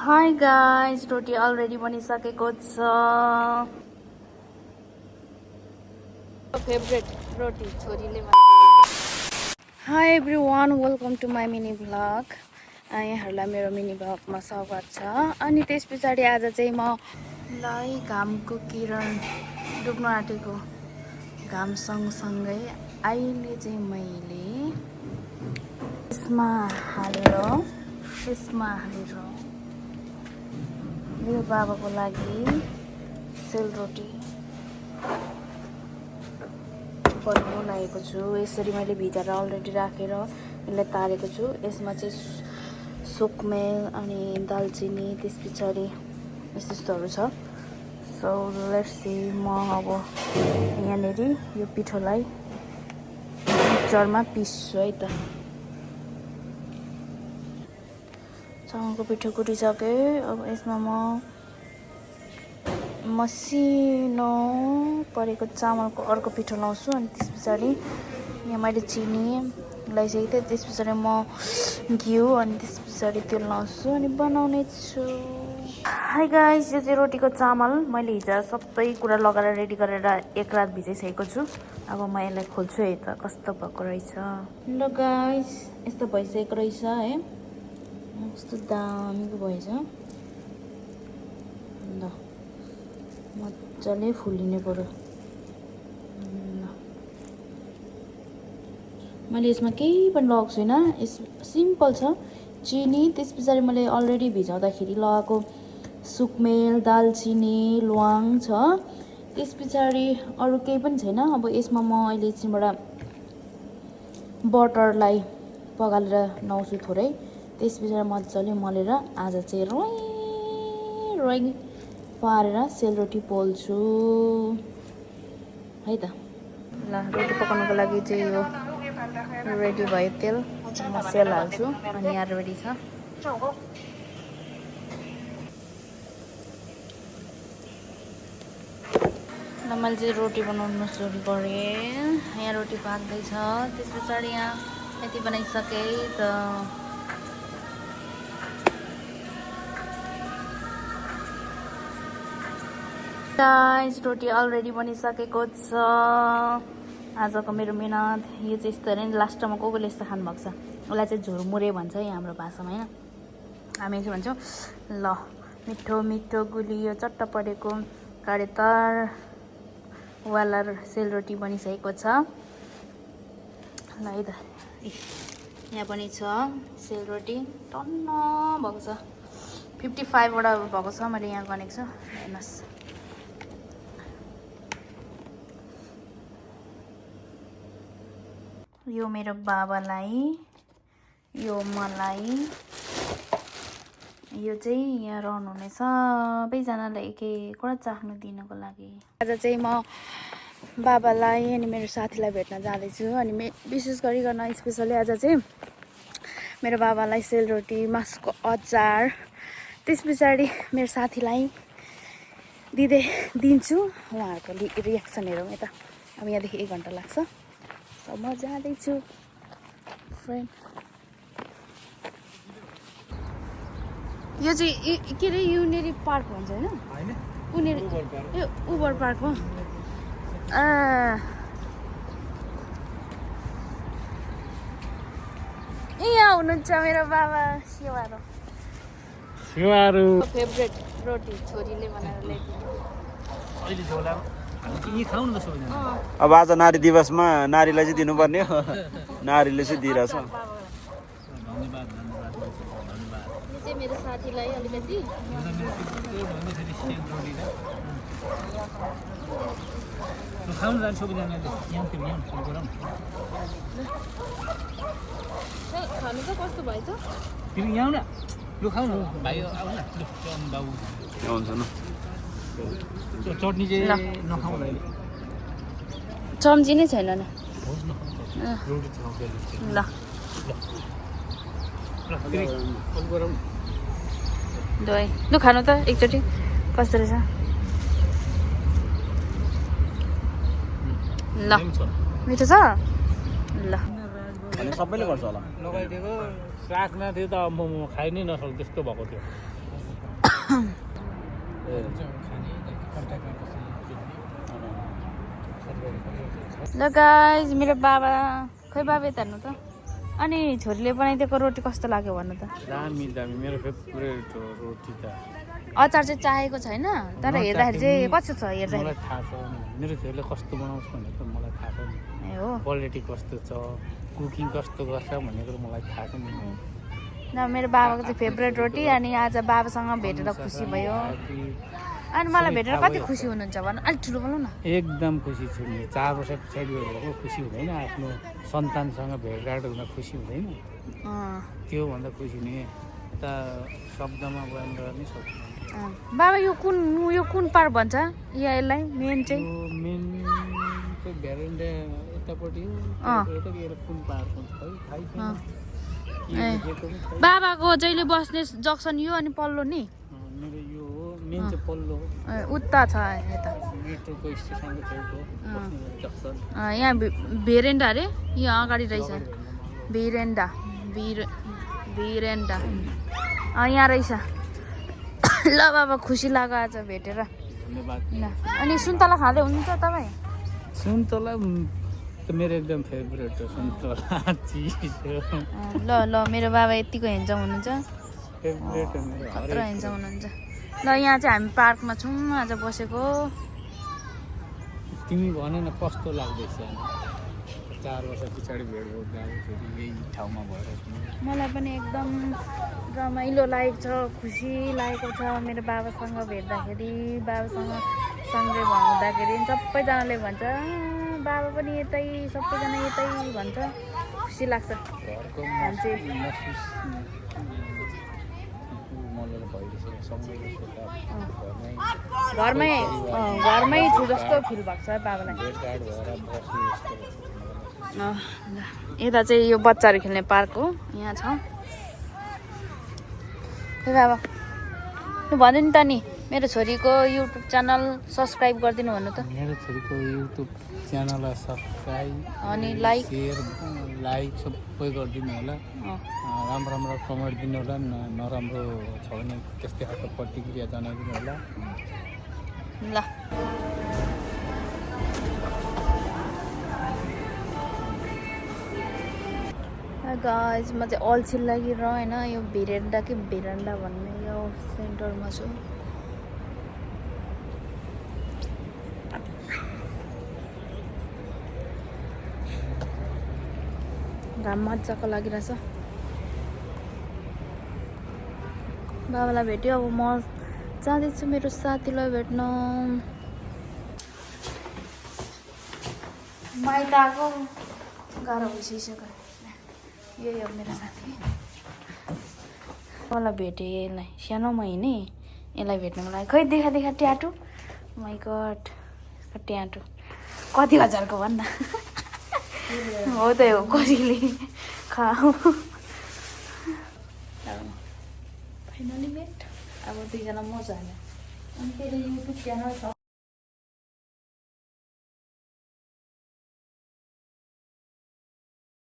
Hi guys, roti already बनिसकेको छ. Favorite roti छोरीले. Hi everyone, welcome to my mini vlog. यहाँहरुलाई मेरो mini भ्लगमा स्वागत छ. अनि त्यसपछि आज चाहिँ म घामको किरण डुब्न आँटेको घाम सँगसँगै अहिले चाहिँ मैले यसमा हालेर मेरो बाबाको लागि सेलरोटी बनाउन लागेको छु. यसरी मैले भिजाएर अलरेडी राखेर यसलाई तारेको छु. यसमा चाहिँ सुकमेल अनि दालचिनी त्यसपछि यस्तोहरू छ. So let's see. म अब यहाँनेर यो पिठोलाई मिक्सरमा पिस्छु है त. चामलको पिठो कुटिसके. अब यसमा म मसिनो परेको चामलको अर्को पिठो लाउँछु. अनि त्यसपछि यहाँ मैले चिनी लगाइसकेको थिएँ. त्यसपछि म घिउ अनि त्यसपछि तेल लाउँछु अनि बनाउने छु. हाई गाइस, यो चाहिँ रोटीको चामल मैले हिजो सबै कुरा लगाएर रेडी गरेर एक रात भिजाइसकेको छु. अब म यसलाई खोल्छु है त कस्तो भएको रहेछ. ल गाइस, यस्तो भइसकेको रहेछ है. कस्तो दामीको भएछ. ल मजाले फुलिने पर्यो. मैले यसमा केही पनि लगाएको छुइनँ. सिम्पल छ. चिनी त्यसपछि मैले अलरेडी भिजाउँदाखेरि लगाएको सुकमेल दालचिनी ल्वाङ छ. त्यस पछाडि अरू केही पनि छैन. अब यसमा म अहिले एकछिनबाट बटरलाई पगालेर लाउँछु थोरै. त्यस पछाडि मजाले मलेर आज चाहिँ रोइ पारेर सेलरोटी पोल्छु है त. ल रोटी पकाउनको लागि चाहिँ यो रेडी भयो. तेल म सेल हाल्छु अनि यहाँ रेडी छ. ल मैले चाहिँ रोटी बनाउनु सुरु गरेँ. यहाँ रोटी पाक्दैछ. त्यस पछाडि यहाँ यति बनाइसकेँ त. गाइस, रोटी अलरेडी बनिसकेको छ. आजको मेरो मिहिनेत यो चाहिँ यस्तो नि. लास्टमा कोले यस्तो खानुभएको छ. उसलाई चाहिँ झुरमुरे भन्छ है हाम्रो भाषामा होइन. हामी चाहिँ भन्छौँ. ल मिठो मिठो गुलियो चट्ट परेको काँडेतार वाला सेलरोटी बनिसकेको छ. ल है त. यहाँ पनि छ सेलरोटी. टन्न भएको छ. 55 वटा भएको छ. मैले यहाँ गनेको छु. हेर्नुहोस्. यो मेरो बाबालाई, यो मलाई, यो चाहिँ यहाँ रहनुहुने सबैजनालाई एक एकवटा चाख्नु दिनको लागि. आज चाहिँ म बाबालाई अनि मेरो साथीलाई भेट्न जाँदैछु. अनि विशेष गरिकन स्पेसली आज चाहिँ मेरो बाबालाई सेलरोटी मासुको अचार त्यस पछाडि मेरो साथीलाई दिन्छु. उहाँहरूको रियाक्सन हेरौँ यता. अब यहाँदेखि 1 घन्टा लाग्छ. म जाँदैछु फ्रेन्ड. यो चाहिँ के अरे युनेरी पार्क भन्छ होइन. यो उबर पार्क हो. यहाँ हुनुहुन्छ मेरो बाबा शिवारो. फेभरेट रोटी छोरीले बनाएर ल्याइदिनु. अब आज नारी दिवसमा नारीलाई चाहिँ दिनुपर्ने हो. नारीले चाहिँ दिइरहेछ. मेरो साथीलाई अलिकति खानु त कस्तो भएछ. हुन्छ न. चटनी चाहिँ नखाऊ. चम्ची नै छैन न. ल लु खानु त एकचोटि कस्तो रहेछ. ल मिठो छ. ल सबैले गर्छ होला. लगाइदिएको साग न थियो त म खाइ नै नसक्नु त्यस्तो भएको थियो. ल गाइज मेरो बाबा खै बाबा यता हेर्नु त अनि छोरीले बनाइदिएको रोटी कस्तो लाग्यो भन्नु त दामी दामी मेरो फेभरेट हो रोटी त अचार चाहिँ चाहेको छैन तर हेर्दाखेरि चाहिँ कस्तो छ हेर्दाखेरि मलाई थाहा छ मेरो छोरीले कस्तो बनाउँछ भनेर त मलाई थाहा छ नि ए हो क्वालिटी कस्तो छ कुकिङ कस्तो गर्छ भनेको मलाई थाहा छ नि ल मेरो बाबाको चाहिँ फेभरेट रोटी अनि आज बाबासँग भेटेर खुसी भयो अनि मलाई भेटेर कति खुसी हुनुहुन्छ भन्नु अलिक ठुलो बोल्नु न एकदम खुसी छु नि 4 वर्ष पछाडि भएको खुसी हुँदैन आफ्नो सन्तानसँग भेटघाट हुँदा खुसी हुँदैन त्योभन्दा खुसी नि त शब्दमा बयान गर्ने सक्दैन बाबा यो कुन पार्ट भन्छ यसलाई मेन चाहिँ मेन चाहिँ भ्यारेन्डा यतापट्टि कुन पार्ट हुन्छ खै थाहै छैन बाबाको जहिले बस्ने जक्सन यो अनि पल्लो नि मेरो यो हो मेन चाहिँ पल्लो उता छ यता मेट्रोको स्टेसनको छेउको बस्ने जक्सन यहाँ भेरेन्डा अरे यहाँ अगाडि रहेछ भिरेन्डा यहाँ रहेछ ल बाबा खुसी लाग्यो आज भेटेर धन्यवाद ल अनि सुन्तला खाँदै हुनुहुन्छ तपाईँ सुन्तला त मेरो एकदम फेभरेट हो सुन्तला चिज ल ल मेरो बाबा यतिको हेन्सम हुनुहुन्छ फेभरेट हो मेरो खतरा हेन्सम हुनुहुन्छ ल यहाँ चाहिँ हामी पार्कमा छौँ आज बसेको तिमी भन न कस्तो लाग्दैछ 4 वर्ष पछाडि भेट भयो फेरि यही ठाउँमा भएर मलाई पनि एकदम रमाइलो लागेको छ खुसी लागेको छ मेरो बाबासँग भेट्दाखेरि बाबासँग सँगै हुँदाखेरि सबैजनाले भन्छ बाबा पनि यतै सबैजना यतै भन्छ खुसी लाग्छ घरको मान्छे घरमै छु जस्तो फिल भएको छ बाबालाई भेटघाट भएर बस्नु जस्तो यता चाहिँ यो बच्चाहरू खेल्ने पार्क हो यहाँ छ बाबा भन्नु नि त नि मेरो छोरीको युट्युब च्यानल सब्सक्राइब गरिदिनु भन्नु त मेरो छोरीको युट्युब च्यानललाई सब्सक्राइब अनि लाइक सेयर लाइक सबै गरिदिनु होला राम्रो राम्रो कमेन्ट दिनु होला नराम्रो छ भने त्यस्तै खालको प्रतिक्रिया जनाइदिनु होला ल गाइज म चाहिँ अल्छी लागिरह होइन यो भिरेन्डा कि भिरेन्डा भन्ने यो सेन्टरमा छु घाम मजाको लागिरहेछ बाबालाई भेट्यो अब म जाँदैछु मेरो साथीलाई भेट्न माइत आएको गाह्रो भइसक्यो यही हो मेरो साथी मलाई भेटेँ यसलाई सानोमा हिँडेँ यसलाई भेट्नुको लागि खै देखा ट्याटु माइ गड ट्याटु कति हजारको भन्दा हो त हो कसैले खाऊ फाइनली भेट अब दुईजना मजा हाल्यो अनि तेरो युट्युब च्यानल छ